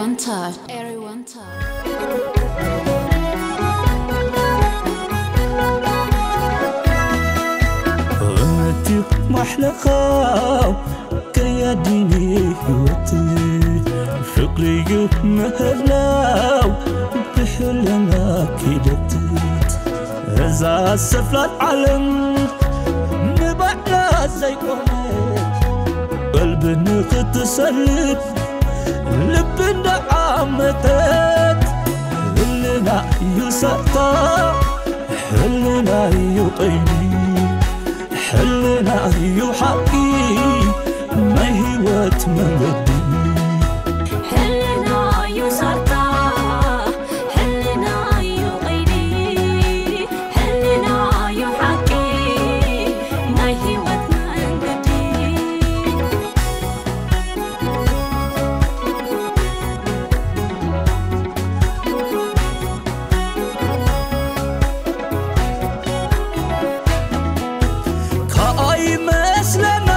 Everyone touch. Everyone touch. እምነትዩ ማሕለኻው ከያዲኒ ህይወት ፍቕሪዩ ምህላው ብሕልና ኪደት እዛ ሰፍላል ዓለም ንባዕላ ዘይቆመት ቀልቢ ንኽትሰልብ ልቢ እንዳዓመተት ህልና እዩ ሳታ ሕልና እዩ ቀይዲ ሕልና እዩ ሓቂ ናይ ህይወት መንገዲ ሕልና እዩ ሳታ ሕልና እዩ ቀይዲ ሕልና እዩ ሓቂ ናይ ህይወት መንገዲ ከኣይመስለና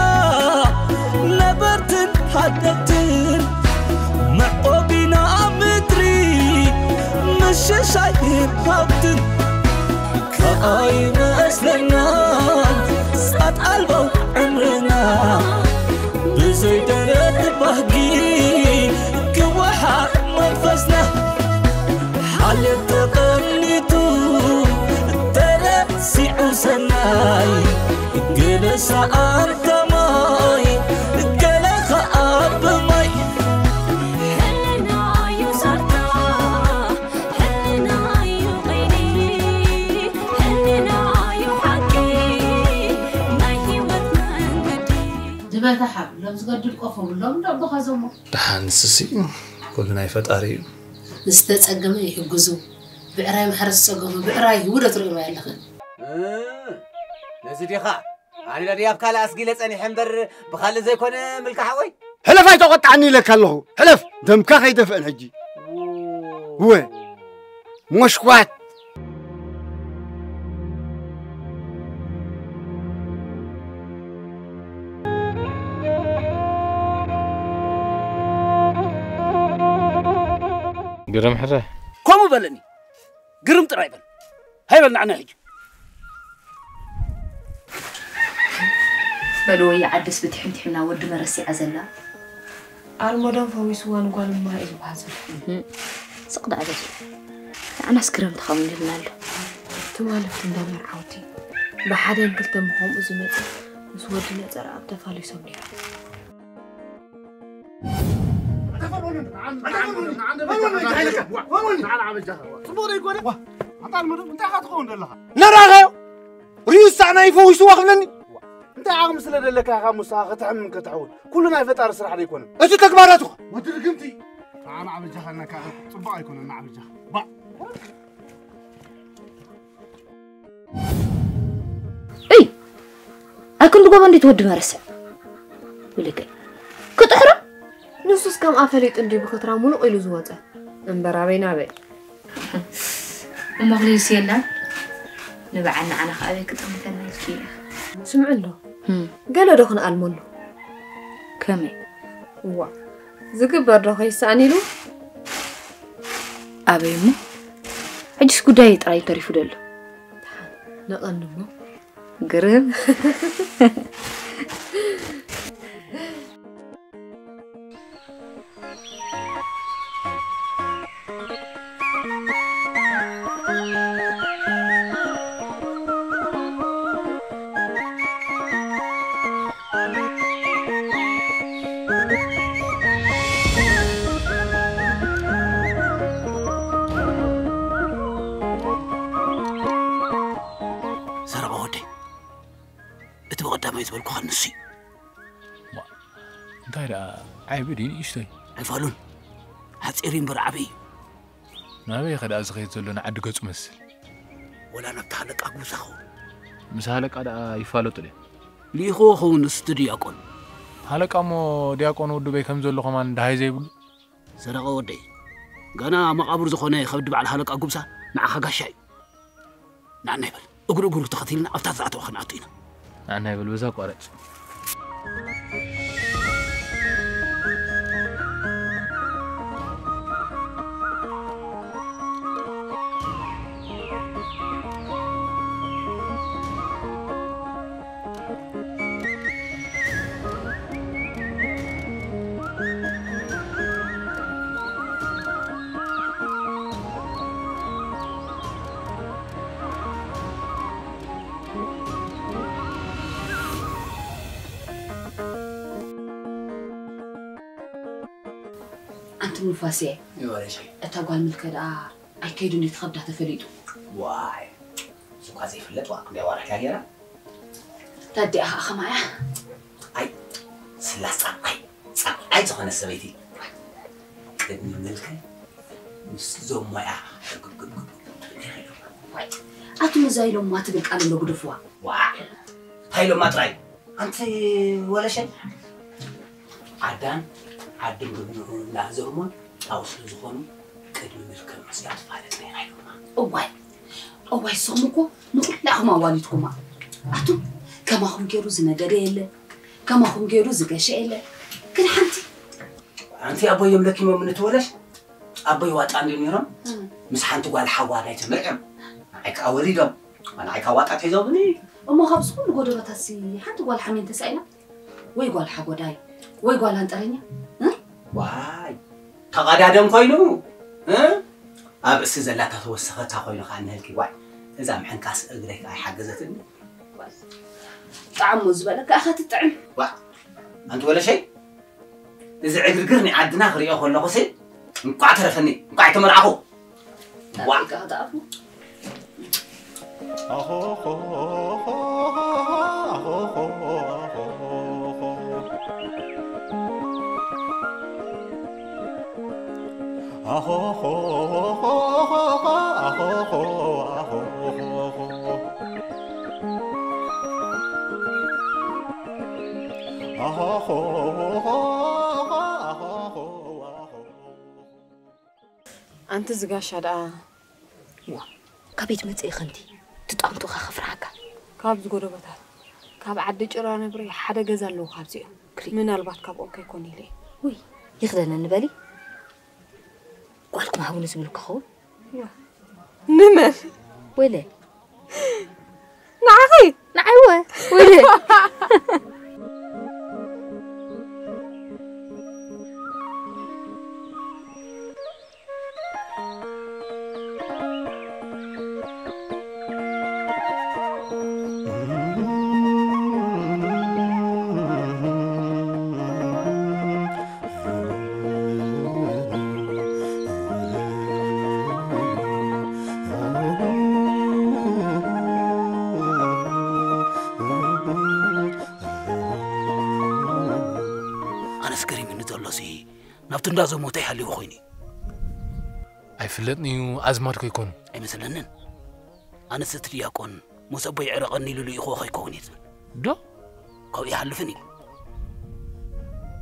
ነበርትን ሃደግትን መዕቆቢና ምድሪ ምሽሻይን ሃብትን ከኣይመስለና ጻት ኣልቦ ዕምርና ብዘይ ደረት ባህጊ ክወሓድ መንፈስና ሓልዮት ተቐኒቱ ተረሲዑ ሰናይ ገለ ሰኣንታ ማይ ገለ ኸኣ ብማይ ሕልና እዩ ሰርታ ሕልና እዩ ቐይዲ ሕልና እዩ ሓቂ ናይ ህይወት መንገዲ ዝበታ ሓብሎም ዝገድል ቆፎ ብሎም ደቦኻ ዘሞ ደሓን ንስሲ ኩሉ ናይ ፈጣሪ እዩ። ዝተጸገመ ይሕግዙ። ብዕራይ ማሕረስ ዝጸገሙ ብዕራይ ህቡ ዶ ትርእይዎ ኣለኽን? እ፣ ነዚ ዲኻ? ኣነ ዶ ድያብ ካልእ ኣስጊለ ጸኒሐ እምበር ብኻልእ ዘይኮነ ምልካ ሓወይ? ሕለፍ ኣይተቖጥዓኒ ኢለካ ኣለኹ። ሕለፍ! ደምካ ከይደፍእን ሕጂ። እወ። ሞሽኳት! ግርም ሕረ። ከምኡ በለኒ። ግርም ጥራይ በል። ሃይ በል ንዓና ሕጂ። በልዎ ይዓድስ ብትሕምትሕምና ወዲ መረሲዓ ዘላ። ኣልሞዶም ፈዊስዋ ንጓል እማ እዩ ዝበሃል ዘሎ። እህ፣ ስቕ ደኣ በል። ንዓናስ ግርም ትኸውን ይብልና ኣሎ። ትማሊ እንዳ መርዓውቲ ብሓደን ክልተን ብኸምኡ ዝመጸ ምስ ወዲ ነጸረ ኣብ ተፋሊሶም ነይሮም። ጽቡቕ ዶ ይኮነ? ዋ፣ ኣንታ ኣልመዶ፣ እንታይ ኢኻ ትኸውን ዘለኻ? ነራኻዮ? ሪኡ ሳዕና ይፈዊስዋ ክብለኒ? እንታይ ዓቕሚ ስለ ዘለካ ኢኻ ምሳኻ ከተሕምም ከተሕውን? ኩሉ ናይ ፈጣሪ ስራሕ ዶ ኣይኮነን? እቲ ተግባራቱ ኸ? ወዲ ርግምቲ! ንዓ፣ ንዓ በጃኻ፣ ነካ ጽቡቕ ኣይኮነን፣ ንዓ በጃኻ። ባ! እይ! ኣብ ክንዲ ጎቦ እንዴት ወዲ መረስዕ? ብልክዕ። ክጥሕሮ? ንሱስ ከምኣ ፈሊጡ እንድዩ ብክትራ ሙሉቕ ኢሉ ዝወጸ። እምበር ኣበይ ናበይ? እሞ ክልልስ የላን? ንበዓል ንዓና ከኣ ኣበይ ክጥምተና ኢልኪ ኢኻ? ስምዒ ኣሎ። እም። ገለ ዶ ክንኣልመሉ? ከመይ? እዋ፣ ዝግበር ዶ ከይሰኣን ኢሉ? ኣበይ እሞ? ሕጅስ ጉዳይ ጥራይ ተሪፉ ደሎ። ነቐኒ እሞ። ግርም። ሰረቐ ወደይ፣ እቲ ብቐዳማይ ዝበልኩኻ ንሱ እዩ። ዋ፣ እንታይ ደኣ፣ ዓቢ ድዩ ንእሽቶይ? ኣይፋሉን። ሓጺር እዩ እምበር ዓቢ እዩ። ናበይ ኸ ደኣ ዝኸይድ ዘሎ ንዓዲ ገጹ መስል? ወላ ናብቲ ሃለቃ ጉብዛ ኸውን። ምስ ሃለቃ ደኣ ይፋለጡ ድዮም? ልኢኽዎ ኸውን እስቲ ዲያቆን። ሃለቃ እሞ ዲያቆን ውድበይ ከም ዘሎ ኸማን ደሃይ ዘይብሉ? ሰረቐ ወደይ፣ ገና መቓብር ዝኾነ ኸብዲ በዓል ሃለቃ ጉብዛ ንዓኻ ጋሻ እዩ። ንዓና ይበል፣ እግሩ እግሩ ተኸቲልና ኣብታ ዝኣተወ ክንኣቱ ኢና። ንዓና ይበል፣ በዛ ኣቋርጽ። ትንፋሴ። ይወረሸ። እታ ጓል ምልከ ደኣ ኣይከይዱን እዩ ትኸብዳ ተፈሊጡ። ዋይ፣ እዚ እኳ ዘይፍለጥ ዋ፣ ክንደይ ኣዋርሕ እያ ገይራ? ታዲኣ ኸኣ ኸማያ? ኣይ፣ ስላስ ጻዕቃይ፣ ጻዕቃይ ዝኾነ ሰበይቲ። ቅድሚ ምልከ ምስ ዞም ሞያ። ዋይ፣ ኣቱም እዛ ኢሎማ ትብል ቃል ኣሎ ግደፍዋ። ዋ፣ እንታይ ኢሎማ ጥራይ? ኣንቲ ወለሸይ፣ ዓዳን ዓድን ብምንኡ እናዘርሞን ጣው ስለ ዝኾኑ ቅድሚ ምልከ ምስያ ትፋለጥ ነይራ ኢሎማ። እዋይ፣ እዋይ፣ ንስኹም እኮ ንኹላኹም ኣዋሊድኩማ። ኣቱም ከማኹም ገይሩ ዝነገደ የለ፣ ከማኹም ገይሩ ዝገሸ የለ። ግን ሓንቲ ኣንቲ ኣቦዮም ለኪሞም ንትወለሽ ኣቦይ ዋጣ እንድዩ ነይሮም። እም። ምስ ሓንቲ ጓል ሓዋ ናይ ትምርዕም። ንዓይ ከኣ ወሊዶም። ንዓይ ካብ ዋጣ ሒዞምኒ። እሞ ካብዚ ኩሉ ጎደሎታትሲ ሓንቲ ጓል ሓሜን ተሳኢና? ወይ ጓል ሓጎዳይ፣ ወይ ጓል ኣንጠረኛ? እ? ዋይ፣ ተቐዳደም ኮይኑ፣ እ? ኣብ ርእሲ ዘላታ ተወሰኸታ ኮይኑ ከኣ እንህልኪ። ዋይ፣ እዛ ምሕንካስ እግረይ ከኣ ኣይሓገዘትኒ። ጣዕሙ ዝበለካ ኢኻ ትጥዕም። ዋ፣ ኣንቲ ወለሸይ፣ እዚ ዕግርግር ናይ ዓድና ክሪኦ ከለኹሲ፣ እንቋዕ ተረፈኒ፣ እንቋዕ ኣይተመርዓኹ። ዋ። ኣፍሪቃ ክትኣትዉ? ኣንቲ ዝጋሻ ደኣ። ዋ፣ ካበይ ትመጽእ ኢኺ ኣንቲ? ትጣምቱኻ ከፍርሓካ። ካብዚ ጎደቦታት፣ ካብ ዓዲ ጭራ ነብሪ ሓደ ገዛ ኣለዎ ካብዚኦም። ክሪ- ምናልባት ካብኦም ከይኮኑ ኢለ እየ። ውይ፣ ይኽደነኒ በሊ። ጓልኩም ሃቡኒ ዝብልኩ ክኸውን? ዋ። ንመን? ወይለ። ንዓኺ? ንዓይ ወ? ወይለ። ኣነስ ገሪሙኒ ዘሎሲ፣ ናብቲ እንዳ ዘሞተ ይሃልዎ ኮይኑ። ኣይፍለጥን'ዩ፣ ኣዝማድ ከይኮኑ። ኣይመስለንን። ኣነስ እቲ ዲያቆን፣ "ሞሰቦይ ዕረቐኒ" ኢሉ ልኢኽዎ ከይከውን እየ ዝብል። ዶ? ካብኡ ይሃልፍን እዩ።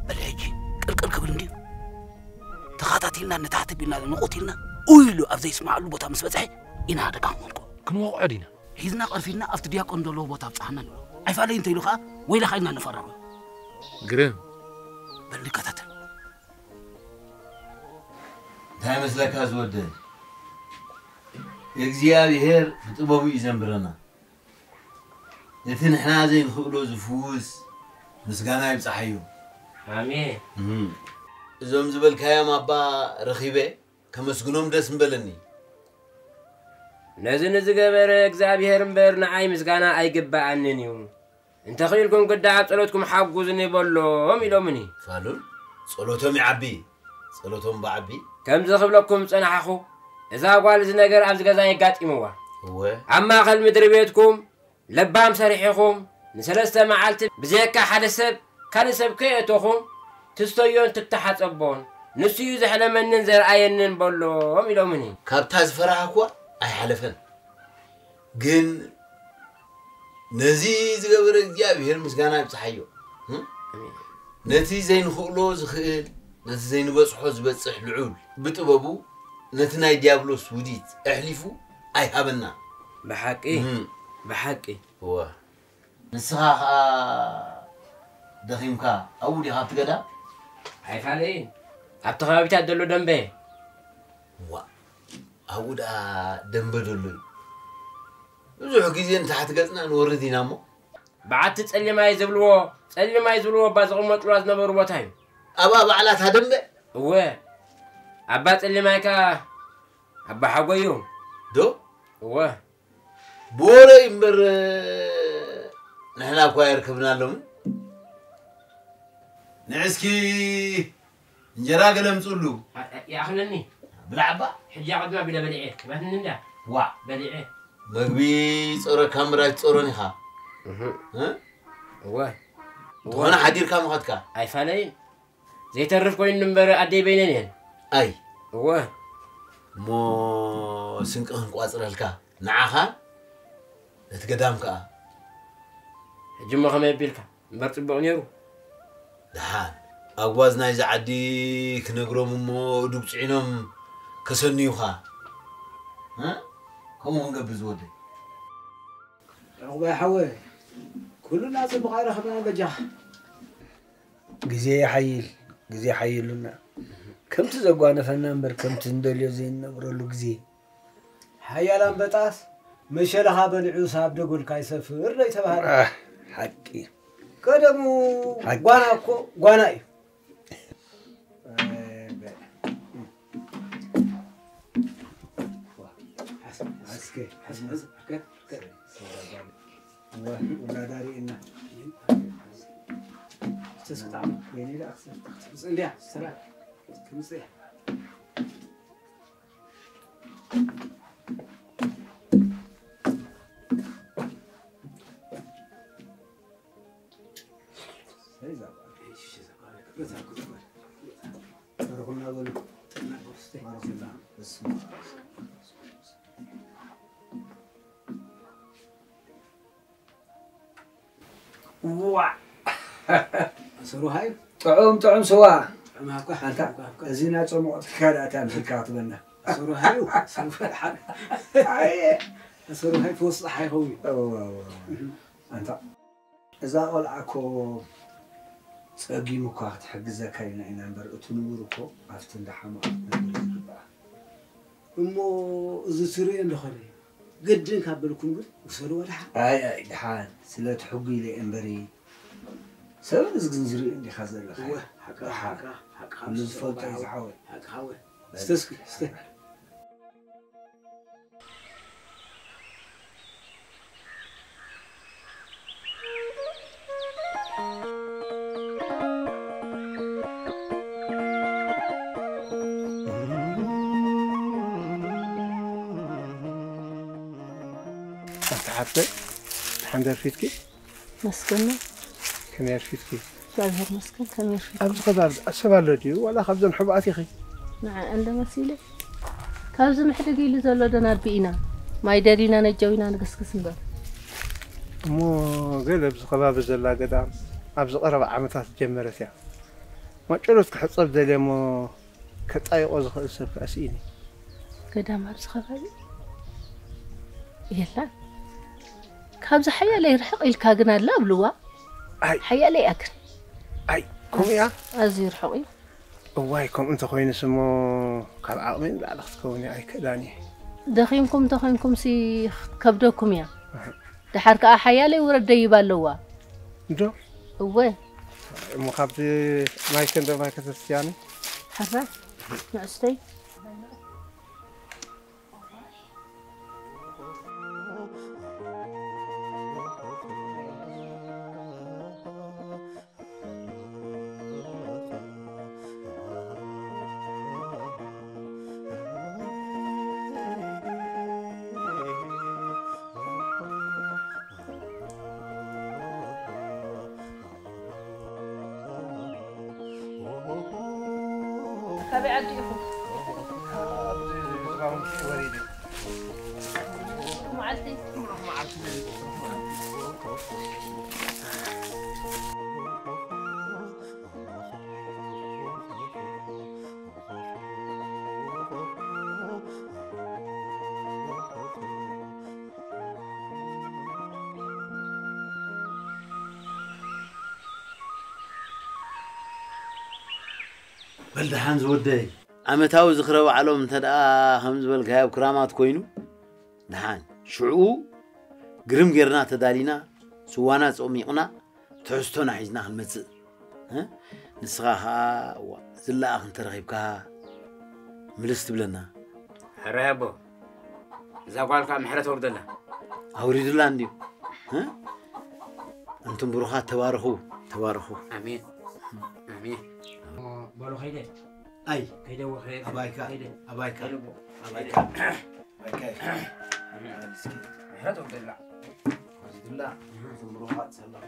በል ሕጂ ቅልቅል ክብል እንድዩ። ተኻታቲልና ንታሕቲ ቢልና ንቑት ኢልና፣ ኡይ ኢሉ ኣብ ዘይስማዓሉ ቦታ ምስ በጽሐ ኢና ኣደጋ ክንወድቆ። ክንወቕዖ ዲና? ሒዝና ቀርፊድና ኣብቲ ዲያቆን ዘለዎ ቦታ ኣብጽሓና ንብሎ። ኣይፋለይ እንተ ኢሉ ኸኣ ወይለኻ ኢልና ንፈራሮ። ግርም። በል ንከታተል። እንታይ መስለካ ዝወደይ? እግዚኣብሔር ብጥበቡ እዩ ዘንብረና። ነቲ ንሕና ዘይንኽእሎ ዝፍውስ ምስጋና ይብጽሓዮ። ኣሜን። እም። እዞም ዝበልካዮም ኣባ ረኺበ ከመስግኖም ደስ ምበለኒ። ነዚ ንዝገበረ እግዚኣብሔር እምበር ንዓይ ምስጋና ኣይግብኣንን እዩ። እንተኽኢልኩም ግዳ ኣብ ጸሎትኩም ሓጉዝኒ በሎም ኢሎምኒ። ፋሉል፣ ጸሎቶም ይዓቢ፣ ጸሎቶም ብዓቢ። ከምዚ ክብለኩም ዝጸናሕኹ፣ እዛ ጓል እዚ ነገር ኣብዚ ገዛ የጋጢምዋ። እወ። ኣብ ማእከል ምድሪ ቤትኩም ለባም ሰሪሕኹም፣ ንሰለስተ መዓልቲ ብዘየካ ሓደ ሰብ፣ ካልእ ሰብ ከየእተኹም፣ ትስተዮን ትተሓጸቦን፣ ንሱ እዩ ዘሕለመንን ዘርኣየንን በሎም ኢሎምኒ። ካብታ ዝፈራህኩዋ ኣይሓለፈን። ግን ነዚ ዝገበረ እግዚኣብሔር ምስጋና ይብጽሓዮ። እም? ኣሜን። ነቲ ዘይንኽእሎ ዝኽእል፣ ነቲ ዘይንበጽሖ ዝበጽሕ ልዑል፣ ብጥበቡ ነቲ ናይ ዲያብሎስ ውዲት ኣሕሊፉ ኣይሃበና። ብሓቂ፣ እም። ብሓቂ። እወ። ንስኻ ኸኣ ደኺምካ ኣብኡ ዲኻ ኣብቲ ገዳም? ኣይፋለይን። ኣብቲ ከባቢታት ዘሎ ደንበ። ዋእ፣ ኣብኡ ደኣ ደንበ ደሎ እዩ። ብዙሕ ግዜ ንታሕቲ ገጽና ንወርድ ኢና እሞ። በዓቲ ጸሊማይ ዝብልዎ፣ ጸሊማይ ዝብልዎ እባ ዝቕመጥሉዋ ዝነበሩ ቦታ እዩ። ኣብኣ ባዕላ እታ ደንበ? እወ። ኣባ ጸሊማይ ከኣ ኣባ ሓጎይ እዮም። ዶ? እወ። ብወረ እዩ እምበር፣ ንሕና እኳ ኣይርከብናሎምን። ንዕስኪ እንጀራ ገለ ምጽሉ። ይኣኽለኒ። ብላዕባ። ሕጂ ኣቐድማ ቢለ በሊዐ። ትባትኒ እንዳ። ዋ። በሊዐ። መግቢ ጸረካ ምራይ ጸሮን ኢኻ። እወ። እንተኾነ ሓዲርካ ምኸድካ። ኣይፋለይን። ዘይተርፍ ኮይኑ እምበር ኣደይ በይነን እየን። ኣይ። እወ። እሞ ስንቅኽን ቋጽረልካ። ንዓኻ እቲ ገዳም ከኣ። ሕጂ እሞ ከመይ ኣቢልካ? እምበር ጽቡቕ ነይሩ። ደሓን። ኣጓዝ ናይዚ ዓዲ ክነግሮም እሞ ዱብ ጽዒኖም ከሰንዩኻ። እ? ከምኡ ክንገብር ዝወደይ። ዕቑባይ ሓወይ፣ ኩልና ጽቡቕ ኣይረኸብናን በጃኻ። ግዜ ይሓይል፣ ግዜ ሓይሉና። ከምቲ ዘጓነፈና እምበር ከምቲ እንደልዮ ዘይንነብረሉ ግዜ። ሓያል ኣንበጣስ መሸለኻ በሊዑ ሳብ ደጎልካ ይሰፍር ዶ ይተባህለ። ኣህ፣ ሓቂ። ቀደሙ ሓቂ። ጓና እኮ ጓና እዩ። ኣስከ፣ ኣስከ፣ ኣስከ፣ ኣስከ። ወላዳ ርኢና። ተስጣም። ወይኔ ዳ ኣክሰ። እንዲያ፣ ስራ። ትምጽእ። ዋ! ኣሰሩ ሃዩ? ጥዑም፣ ጥዑም ስዋ። ጥዑም ሃብካ፣ ኣንታ፣ ሃብካ፣ ሃብካ። እዚ ናይ ጾም ወቕቲ ከዳእታ ምስልካ ክትበና። ኣሰሩ ሃዩ? ኣሰሩ ሃዩ? ኣየ። ኣሰሩ ሃዩ ተወስኽ ኣይኸውን። እወ፣ እወ፣ እወ። ኣንታ፣ እዛ ቆልዓ እኮ ጸጊሙ እኳ ክትሕግዘካ ኢልና ኢና እምበር፣ እቲ ንቡር እኮ ኣብቲ እንዳ ሓማቕ ክትነብር እዩ ዝግባኣ። እሞ እዚ ትርእዮ እንዶ ኸለ፣ ግድን ካብ በልኩም ግን ውሰድዎ ደሓን። ኣይ፣ ኣይ፣ ደሓን፣ ስለ ትሕጉ ኢለ እየ እምበሪ፣ ሰብ እዚ ግን ዝርእዮ እንዲኻ ዘለኻ። እወ፣ ሓቅኻ፣ ደሓን። ሓቅኻ፣ ሓቅኻ፣ ኩሉ ምስ ዝፈልጦ እዩ ዝሓወይ። ዝሓወይ። ሓቅኻ፣ ሓወይ። በል። እስተ እስኪ፣ እስተ። ኣታ ሓፍተይ፣ ደሓን ዶ ኣርፊድኪ? መስገን ነው። ከመይ ኣርፊድኪ? እግዚኣብሔር መስገን፣ ከመይ ኣርፊድኪ? ኣብዚ ከባቢ ሰብ ኣሎ ድዩ? ዋላ ካብዘን ሕቡኣት ኢኺ? ንዐ እንደ መሲለ። ካብዚ ምሕድግ ኢሉ ዘሎ ዶ ናድቢ ኢና። ማይ ደሊና ነጀው ኢና ንግስግስ እምበር። እሞ ገለ ኣብዚ ከባቢ ዘላ ገዳም ኣብዚ ቀረባ ዓመታት ዝጀመረት እያ። ማጨሎት ክሕጸብ ደልየ እሞ ከጣይቆ ዝኽእል ሰብ ከኣ ስኢነ። ገዳም ኣብዚ ከባቢ የላን። ካብዚ ሓያለይ ርሕቕ ኢልካ ግን ኣላ ኣብልዋ። ኣይ። ሓያለይ እያ ግን። ኣይ፣ ከምኡ እያ? ኣዝዩ ርሑቕ እዩ። እዋይ፣ ከምኡ እንተኾይኑስ እሞ ካብ ዓቕመይ ንላዕሊ ክትከውን እያ፣ ኣይክእላን እየ። ደኺምኩም እንተኾይንኩምሲ ከብደኩም እያ። ኣህ። ደሓር ከኣ ሓያለይ ውረድ ደይባ ኣለዋ። እንዶ? እወ። እሞ ካብዚ ማይ ከ እንዶ ማይ ከተስትያኒ? ሕራይ፣ ንእስተይ። ካበይ ዓዲ ኢኹም? መዓልቲ። በል ደሓን ዝወደይ። ዓመታዊ ዝኽረ በዓሎም እንተ ደኣ ከም ዝበልካዮ ኣብ ክራማት ኮይኑ፣ ደሓን ሽዑ ግርም ጌርና ተዳሊና፣ ስዋና ጸሚቕና፣ ትሕዝቶና ሒዝና ክንመጽእ። እ? ንስኻ ኸኣ፣ ዋ፣ ዝለኣኽ እንተረኺብካ ምልስ ትብለና። ሕራይ ኣቦ፣ እዛ ጓልካ ምሕረት ኣውርደላ። ኣውሪዱላ እንድዩ። እ? ኣንቱም ብሩኻት ተባረኹ፣ ተባረኹ። ኣሜን፣ ኣሜን። በሉ ኸይደ። ኣይ ከይደወኸ ኣባይካ ከይደ ኣባይካ ከይደቦ ኣባይካ ኣባይካ እስኪ ምሕረት ወደላ ዝድላ ዝምሩኻት ሰላም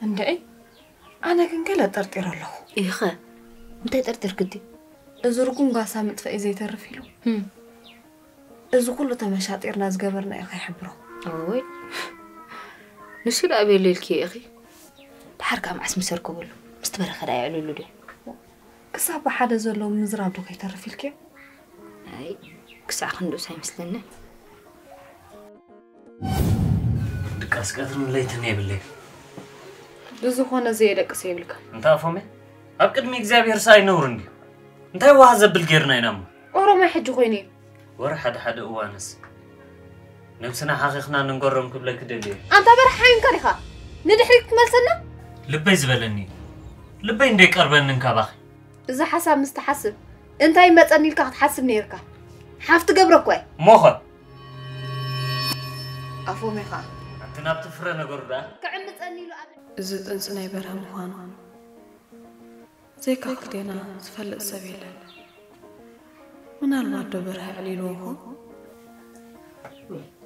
እንድዒ ኣነ ግን ገለ ጠርጢረ ኣለኹ። ኢኸ እንታይ ጠርጢርክቲ? እዚ ርጉም ጓሳ ምጥፋእ እዩ ዘይተርፍ ኢሉ እዚ ኩሉ ተመሻጢርና ዝገበርና እዩ ከይሕብሮ። ኦይ ንሱ ደኣ ኣበየሉ ኢልኪ ኢኺ? ድሓር ከዓ መዓስ ምሰር ክብሉ ምስቲ በረኸ ደኣ የዕልሉ ድዮ? ክሳብ ብሓደ ዘለዉ ምዝራብ ዶ ከይተርፍ ኢልክዮ? ኣይ ክሳዕ ክንድኡስ ኣይመስለንን። ድቃስ ቀትርን ለይትን የብለይ። ብዝኾነ ዘየደቅስ የብልካ። እንታ ኣፎሜ ኣብ ቅድሚ እግዚኣብሔር ሰኣይ ነውር እንድዩ። እንታይ ዋህ ዘብል ጌርና ኢና እሞ። ኦሮማይ ሕጂ ኮይኑ እዩ። ወረ ሓደ ሓደ እዋንስ ነብስና ሓኺኽና ንንገሮም ክብለኪ ደልየ። ኣንታ በርሓ ሓይንካ ዲኻ ንድሕሪት ክትመልሰና? ልበይ ዝበለኒ እዩ። ልበይ እንደይቀርበንን ካባኺ። እዚ ሓሳብ ምስ ትሓስብ እንታይ መጸኒ ኢልካ ክትሓስብ ነይርካ። ሓፍቲ ገብረ እኮ እየ። ሞኸ ኣፎሜ ኸዓ ኣንቲ ናብቲ ፍረ ነገሩ ደኣ ክዕምጸኒ ኢሉ ኣብ እዚ ጥንሲ ናይ በርሀ ምዃኑ ዘይካ ክልቴና ዝፈልጥ ሰብ የለን። ምናልባት ዶ በርሀ ዕሊልዎ ይኾን?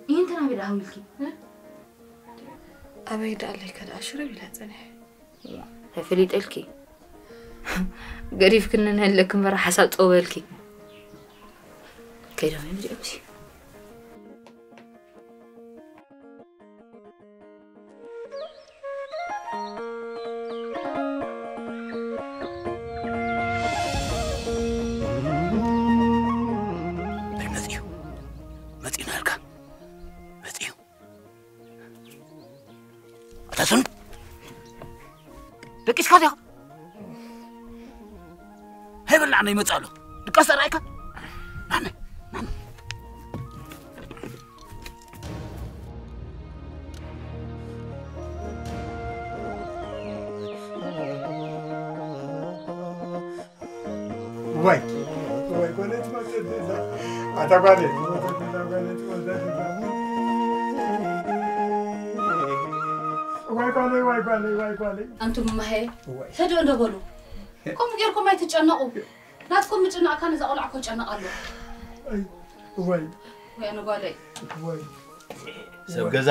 ይህንትን ኣበይ ደኣ ሃዊልኪ? ኣበይ ደኣለይ ከደኣ ሽርብ ኢለ ጸኒሐ። ተፈሊጠልኪ ገዲፍክኒ ንህለክ እምበር ሓሳብ ጠውበልኪ። ከይዶም እዮም እዚኦም ሲ በል መፅኡ መፅኡ ናልካ መፅኡ ኣታ ስኑ ደቂስካ ዲኻ ሃይበላዕና ይመፅእ ኣሎ ድቃስ ተራእይካ ናነ ናነ ወይ ወይ ጓለይ ትመፅእ እዛ ኣታ ጓለይ ትመፅእ እዛ ጓለይ ትመፅእ እዛ ወይ ጓለይ ወይ ጓለይ ወይ ጓለይ ኣንቱም እማሄ ወይ ህድእ እንዶ በሉ። ከምኡ ጌርኩም ኣይትጨነቑ። ናትኩም ምጭናቕ ካን እዛ ቆልዓ እኮ ይጨነቕ ኣሎ። ወይ ወይ ኣነ ጓለይ ወይ ሰብ ገዛ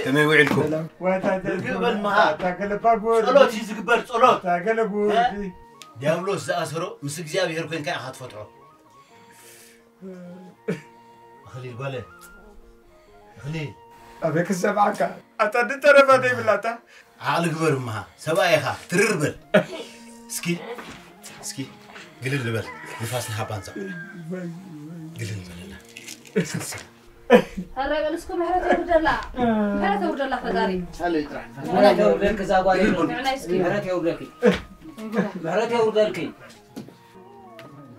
ከመይ ውዒልኩም? ወይ ታይ ታይ ርግእ በል መሃ። ታገለባ ጉድ ጸሎት እዩ ዝግበር ጸሎት። ታገለ ጉድ ዲያብሎስ ዝኣሰሮ ምስ እግዚኣብሔር ኮይንካ ኢኻ ትፈትሖ። ኣኽሊል ጓለ ኣኽሊል ኣበይ ክሰምዓካ ኣታ ድተረፋ ዘይብላታ ዓቕሊ ግበር እምሃ ሰብኣይ ኢኻ ትርር በል። እስኪ እስኪ ግልል በል ንፋስ ንሃባ ኣምጻ ግልል በለና። ኧረ በል እስኩ ምሕረት የውርደላ። ምሕረት የውርደላ ፈጣሪ። ቻለይ ጥራሕ ምሕረት የውርደልኪ እዛ ጓል ግልል በል። ንዕና እስኪ ምሕረት የውርደልኪ። ምሕረት የውርደልኪ።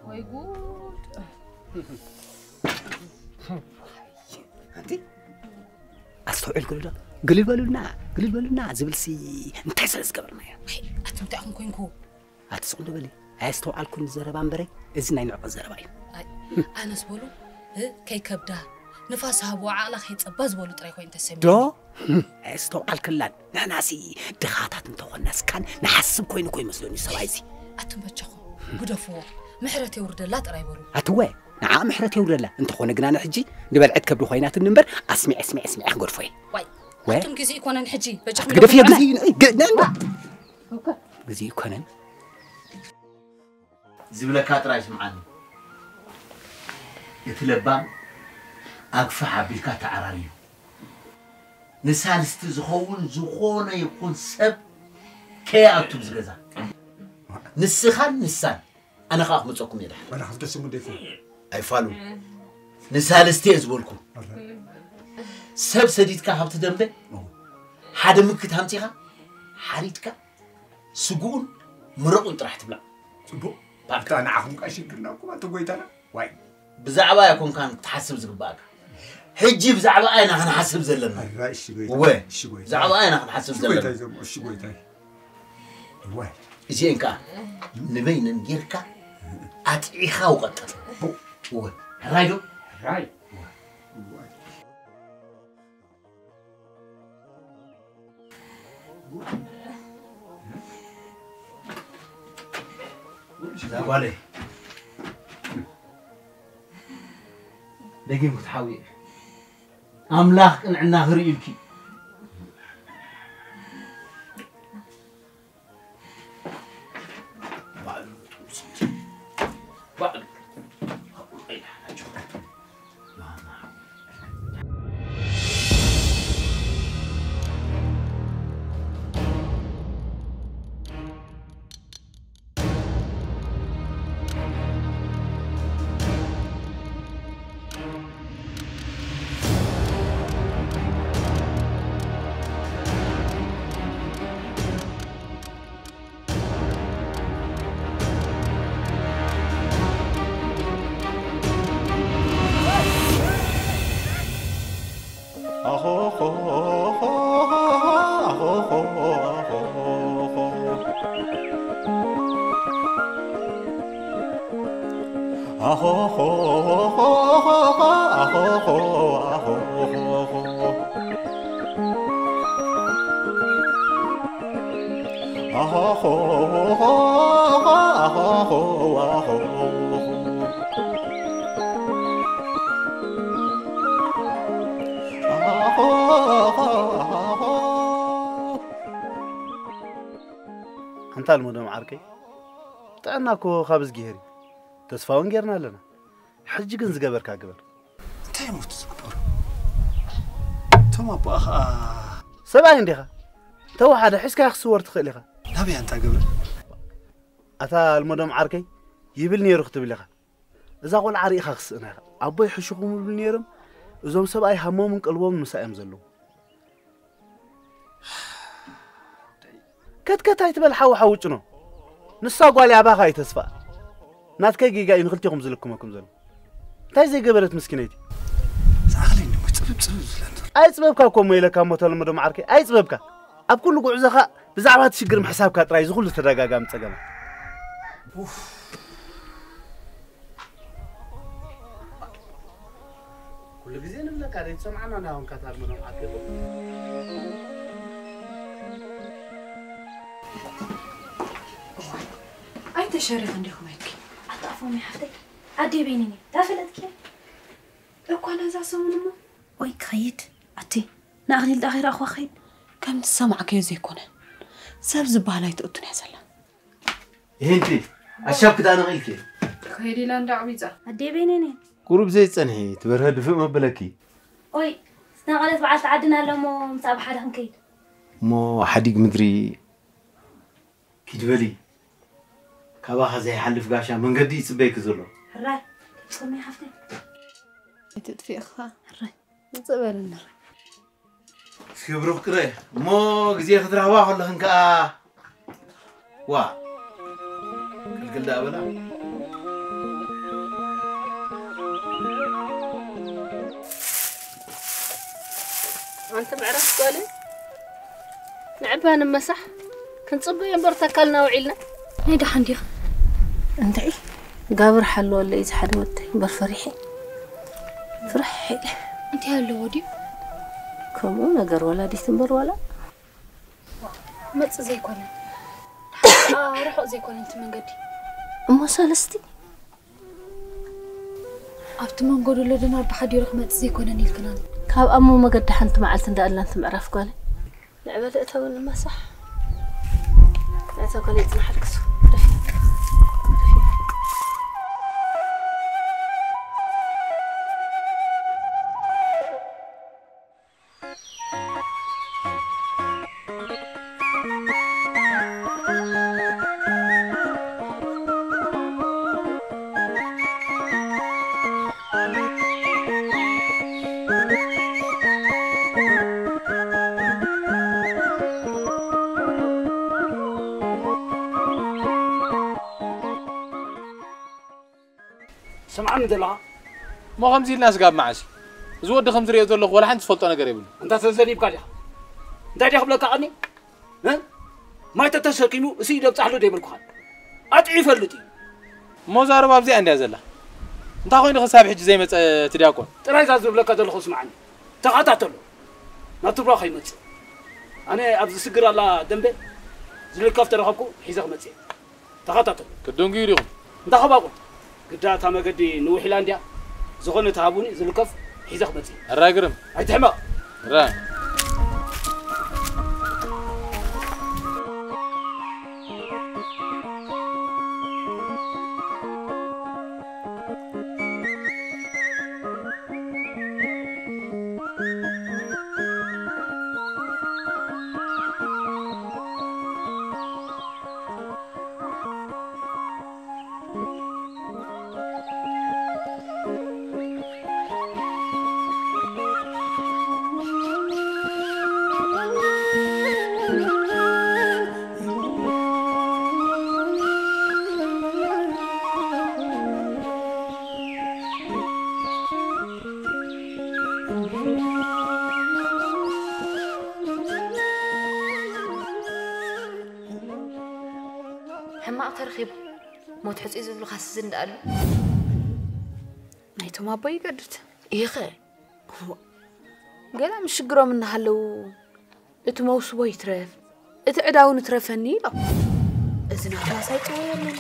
ወይ ጉድ። ኣንቲ ኣስተውዕል ግልል ግልል በሉልና ግልል በሉልና ዝብልሲ እንታይ ስለ ዝገበርናዮ ኣቱም እንታይ ኢኹም ኮንኩ? ኣትስቕ ዶ በሊ ኣየስተውዓልኩን ዘረባ እምበረይ እዚ ናይ ንዕቐት ዘረባ እዩ ኣይ ኣነስ በሉ እ ከይከብዳ ንፋስ ሃብዋ ዓቕላ ከይጸባ ዝበሉ ጥራይ ኮይኑ ተሰሚዑ ዶ ኣየስተውዓልክላን ንሕናሲ ድኻታት እንተኾናስ ካን ንሓስብ ኮይኑ ኮ ይመስለኒ ሰብኣይሲ ኣቱም በጃኹም ግደፍዎ። ምሕረት የውርደላ ጥራይ በሉ። ኣትወ ንዓ ምሕረት የውርደላ እንተኾነ ግና ንሕጂ ንበልዐት ከብዲ ኮይናትኒ እምበር ኣስሚዐ ኣስሚዐ ኣስሚዐ ክገድፎ እየ ዋይ ወይ? ኣቱም ግዜ ይኮነን ሕጂ በጃኹም ግደፍዮ ግደፉ። ግዜ እዩ እ፣ ገ- ነ- እንዶ። ግዜ ይኮነን ዝብለካ ጥራይ ስምዓኒ። እቲ ለባም ኣግፍሕ ኣቢልካ ተዓራርዩ ንሳልስቲ ዝኸውን ዝኾነ ይኹን ሰብ ከይኣቱ ኣብዚ ገዛ ንስኻን ንሳን ኣነ ከዓ ክመፀኩም እየ ድሓር ወላ ክፍደስሙ ደይኮ ኣይፋሉ ንሳልስቲ እየ ዝበልኩ ሰብ ሰዲድካ ካብቲ ደንበ ሓደ ምክት ሃምፂኻ ሓሪድካ ስጉኡን ምረቑን ጥራሕ ትብላዕ ፅቡቅ ኣብታ ንዓኹም ቃ ሽግርና እኮ ኣቶ ጎይታና ዋይ ብዛዕባ ኣይኮንካን ክትሓስብ ዝግባእካ ሕጂ ብዛዕባ ኣይ ኢና ክንሓስብ ዘለና። ኣራ፣ እሺ ጎይታይ። እወ። እሺ ጎይታይ። ብዛዕባ ኣይ ኢና ክንሓስብ እሺ ጎይታይ ዘለና። ዘሞ፣ እሺ ጎይታይ። እወ። እዚኤን ከኣ ንበይነን ጌርካ ኣጥዒኻ ውቐጠን። እወ። ሕራይ ዶ? ሕራይ። እዛ ጓለይ፣ ደጊም ክትሓውየ። ኣምላኽ ቅንዕና ክርእዩልኪ። ኣንታ ኣልመዶም ዓርከይ፣ ጥዕና እኮ ካብ እዝጊሄር እዩ። ተስፋ እውን ጌርና ኣለና። ሕጂ ግን ዝገበርካ ግበር። እንታይ እሞ እቲ ዝግበሩ? እቶም ኣቦኣ ኸኣ ሰብኣይ እንዲኻ። ተወሓደ ሒዝካዮ ክትስወር ትኽእል ኢኻ። ናበይ ኣንታ ገብረ? ኣታ ኣልመዶም ዓርከይ፣ ይብል ነይሩ ክትብል ኢኻ። እዛ ቖልዓ ርኢኻ ክስእና ኢኻ። ኣቦይ ሕሹኹም ይብሉ ነይሮም። እዞም ሰብኣይ ሃሞምን ቀልቦምን ምሳእ እዮም ዘለዉ። ከትከት ኣይትበል ሓው ሓው ጭኖ። ንሳ ጓል ኣባኻ እዩ ተስፋ። ናትከይ ጌጋ እዩ ንክልቴኹም ዝልክመኩም ዘሎ። እንታይ ዘይገበረት ምስኪነይቲ? ዝዓቕለይ እንዲሞ ጽብብ ጽብብ ዝብለን ዘሎ። ኣይጽበብካ እኮ እሞ ኢለካ እሞ ተለመዶ መዓርከይ። ኣይጽበብካ። ኣብ ኩሉ ጉዕዞኻ ብዛዕባ እቲ ሽግር ምሕሳብካ ጥራይ እዚ ኩሉ ተደጋጋሚ ጸገማት። ኩሉ ግዜ ንብለካ ደይ ትሰምዓና እንዳሆንካ ታልመዶም ዓገቡ። ኣይተሸሪኽ እንዲኹም ኣይኪ። ኣጣፎም ሓፍተይ ኣዴ ቤኒኒ ታፈለጥኪ እኮ ነዛ ሰሙን እሞ። ወይ ክኸይድ ኣቲ ንኣኽሊል ዳኺ ረኣኽዋ ኸይድ። ከም ትሰማዕከዮ ዘይኮነ ሰብ ዝበሃል ኣይትእቱን እያ ዘላ። ይህንቲ ኣሻብ ክዳን ኢልኪ። ከይድ ኢላ እንዳ ዕቢጻ። ኣዴ ቤኔኔ። ቁሩብ ዘይጸንሒ ትበርሀ ድፍእ መበለኪ። ኦይ፣ ዝተናቐለት በዓልቲ ዓድና ኣሎ እሞ ምስ ኣብ ሓደ ክንከይድ። እሞ ሓዲግ ምድሪ ኪድ በሊ። ካባኻ ዘይሓልፍ ጋሻ መንገዲ ይጽበይኪ ዘሎ። ሕራይ፣ ትጽመይ ሓፍተይ። ኣይትጥፊእኻ። ሕራይ። መጽእ በልና። እስኪ ብሩኽ ቅረ እሞ ግዜ ክትረኽባ ከለኽን ከኣ ዋ ቅልቅል ደኣ በላ። ኣንቲ ምዕራፍ ጓለይ ንዕባ ንመሳሕ ክንጽበዮ እምበር ተካልና ውዒልና። ናይ ደሓን ዲኻ? እንታይ ጋብር ሓለወለይ እዚ ሓደ ወደይ እምበር ፈሪሐ ፍራሕ ኢለ። እንታይ ኣለዎ ድዩ? ከምኡ ነገር ወላዲት እምበር ዋላ። መጽእ ዘይኮነ። ርሑቕ ዘይኮነ እቲ መንገዲ። እሞ ሰለስቲ? ኣብቲ መንጎ ደሎ ድማ ብሓዲሩ ክመጽእ ዘይኮነን ኢልክናኒ። ካብ ኣሞ መገዲ ሓንቲ መዓልቲ እንዳኣላንቲ ምዕራፍ ጓለይ። ንዕበል እተውኒ መሳሕ። እተው ከለ ይጽናሓልክሱ። ስምዓኒ ዘለኻ? እሞ ከምዚ ኢልና ስጋብ መዓስ? እዚ ወዲ ከም ዝሪኦ ዘለኹ ዋላ ሓንቲ ዝፈልጦ ነገር የብሉ። ኣንታ ተዘኒብካ ዲኻ? እንታይ ዲኻ ክብለካ ቀኒ? እ? ማይ ተተሰኪሙ እሱ ይደብጻሕሉ ዶ ይብልኩኻን? ኣጥዒ ይፈልጥ እዩ። እሞ ዛረባ ኣብዚኣ እንድያ ዘላ። እንታይ ኮይኑ ክሳብ ሕጂ ዘይመጸ እቲ ዲያቆን? ጥራይ እዛ ዝብለካ ዘለኹ ስምዓኒ። ተኸታተሎ። ናብ ትብሎ ከይመጽእ። ኣነ ኣብዚ ስግር ኣላ ደንበ ዝልከፍ ተረኸብኩ ሒዘ ክመጽእ እየ። ተኸታተሎ። ክትድንጉዩ ዲኹም? እንዳ ኸባቁ። ግዳ እታ መገዲ ንውሕ ኢላ እንድያ። ዝኾነ ተሃቡኒ ዝልከፍ ሒዘ ክመጽእ እየ። ኣራግርም። ኣይትሕመቕ። ራ። ሕማቕ ተረኺቡ። ሞት ሕጹይ ዝብሉኻስ እዚ እንዳኣሉ። ናይቶም ኣቦ ይገድድ። ኢኸ። እዋ። ገና ምስ ሽግሮም እናሃለዉ፣ "እቲ መውስቦ ይትረፍ፣ እቲ ዕዳ እውን ይትረፈኒ" ኢሎም። እዚ ናትና ሳይጽዎ የለን።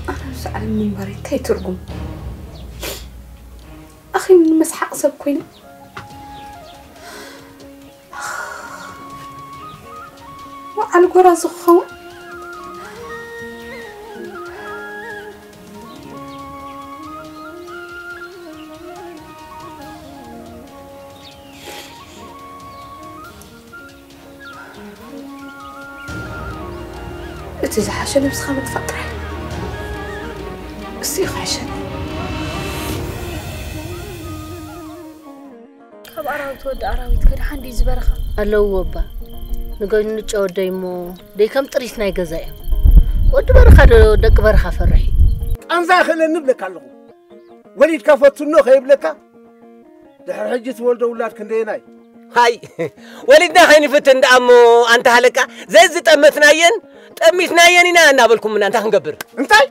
ኣነ ኣብዚ ዓለም ምንባረይ እንታይ ትርጉም? ኣኺ፣ ንመስሓቕ ሰብ ኮይነ። ወዓል ጎራ ዝኸውን። እቲ ዝሓሸ ነብስኻ ምጥፋእ ጥራይ። እሱ እዩ ክሕሸኒ። ካብ ኣራዊት ወዲ ኣራዊት ከድሓን ድዩ ዝበረኻ? ኣለውዎ እባ። ንገኑ ንጫ ወደይ እሞ ደይ ከም ጥሪት ናይ ገዛ እዮም። ወዲ በረኻ ዶ ደቂ በረኻ ፈርሒ? ቃንዛ ይኽእለኒ እብለካ ኣለኹ። ወሊድካ ፈትኖ ከይብለካ፣ ድሕሪ ሕጂ ትወልዶ ውላድ ክንደየናይ? ሃይ፣ ወሊድና ከይንፍትን ደኣ እሞ፣ ኣንታ ሃለቃ፣ ዘዝጠመትናየን ጠሚትናየን ኢና እናበልኩምና፣ እንታይ ክንገብር? እንታይ?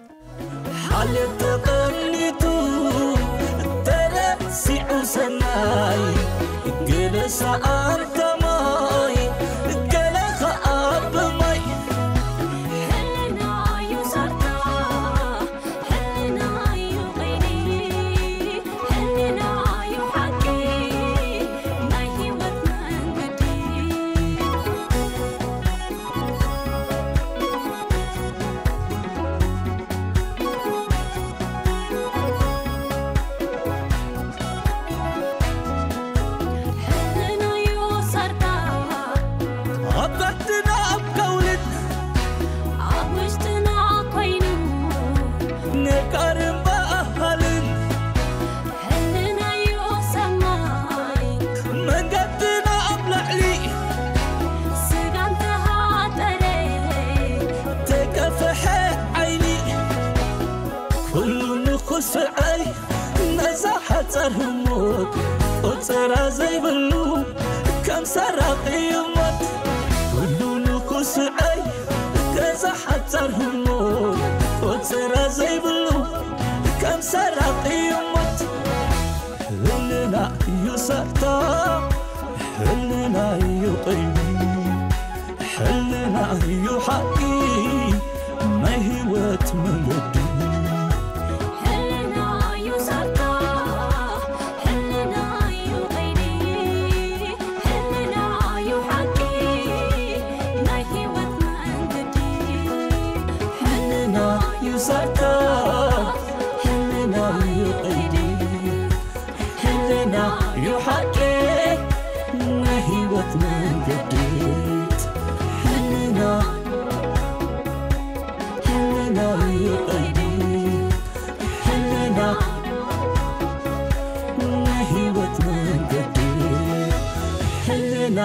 ሓልዮት ተቐኒቱ፣ ተረሲዑ ሰናይ፣ ገለ ሰኣን ተማይ፣ ገለ ኸኣ ብማይ። ሕልና እዩ ሰርታ። ሕልና እዩ ቀይዲ፣ ሕልና እዩ ሓቂ፣ ናይ ህይወት መንገዲ። ሕልና እዩ ሰርታ። ኣብ ታሕትና ኣብ ከውልት ኣብ ውሽጥና ኮይኑ ነጋርን በሃልን ሕልናዮ ሰማይ መንገድና ኣብ ላዕሊ ስጋን ተሃጠረ ተገፍሐ ዓይኒ ኩሉ ንኹስዐይ ነዛ ሓጻር ህሞት ቆጸራ ዘይብሉ ከም ሰራቒ ሞት ኩሉ ንኹስዐይ ገዛ ሓጻር ህሞት ቆጸራ ዘይብሉ ከም ሰራቒ ሞት። ሕልና እዩ ሳታ፣ ሕልና እዩ ቐይዲ፣ ሕልና እዩ ሓቂ ናይ ህይወት መንገዲ። ሕልና እዩ ሳታ፣ ሕልና እዩ ቐይዲ፣ ሕልና እዩ ሓቂ ናይ ህይወት መንገዲ። ሕልና እዩ ሳታ፣ ሕልና እዩ ቐይዲ፣ ሕልና እዩ ሓቂ ናይ ህይወት መንገዲ። ሕልና፣ ሕልና እዩ ቐይዲ፣ ሕልና ናይ ህይወት መንገዲ። ሕልና